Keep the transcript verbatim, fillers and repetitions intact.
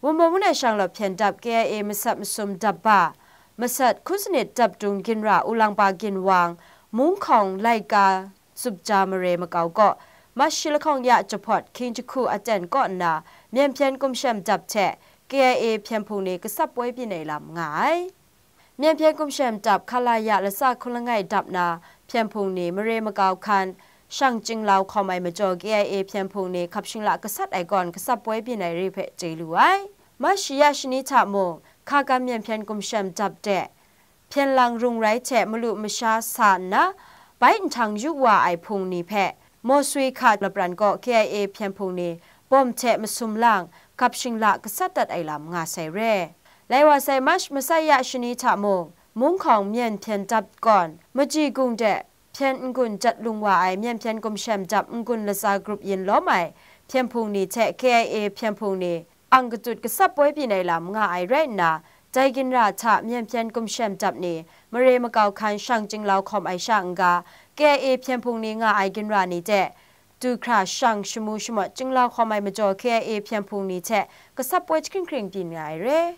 Wunpawng Manaw Shanglawt hpyen dap K I A masat masum dap ba, masat hku sanit dap dung ginra Ulangba Ginwang, Mungkhawng Laika Tsupja mare makau kaw, Mash shi lahkawng ya jahpawt hkying jahku aten kaw nna, Myen hpyen gumshem dap hte K I A hpyen hpung ni kasap poi byin ai lam nga ai. Myen hpyen gumshem dap hkala ya latsa hku langai dap na hpyen hpung ni mare makau hkan shang chyinglau hkawm ai majaw, K I A hpyen hpung ni hkap shingla gasat ai gawn kasap poi byin ai re hpe chye lu ai. Mash shi ya shani hta mung, Hkagan Myen hpyen gumshem dap de hpyen lang rung rai hte malu masha sa nna, bai nhtang yu wa ai hpung ni hpe Mawswi hka lapran kaw K I A hpyen hpung ni bawm hte masum lang, hkap shingla gasat dat ai lam nga sai re. Lai wa sai, Mash masai ya shani hta mung, Mungkhawng Myen hpyen dap gawn, Maji Gung de hpyen n-gun jat lung wa ai Myen hpyen gumshem dap n-gun latsa grup yin lawm ai hpyen hpung ni hte K I A hpyen hpung ni ang katut kasap poi byin ai lam nga ai rai nna, dai ginra hta Myen hpyen gumshem dap ni mare makau hkan shang chyinglau hkawm ai sha n-ga, K I A hpyen hpung ni nga ai ginra ni de du hkra shang shamu shamawt chyinglau hkawm ai majaw, K I A hpyen hpung ni hte kasap poi jahkring hkring byin nga ai re.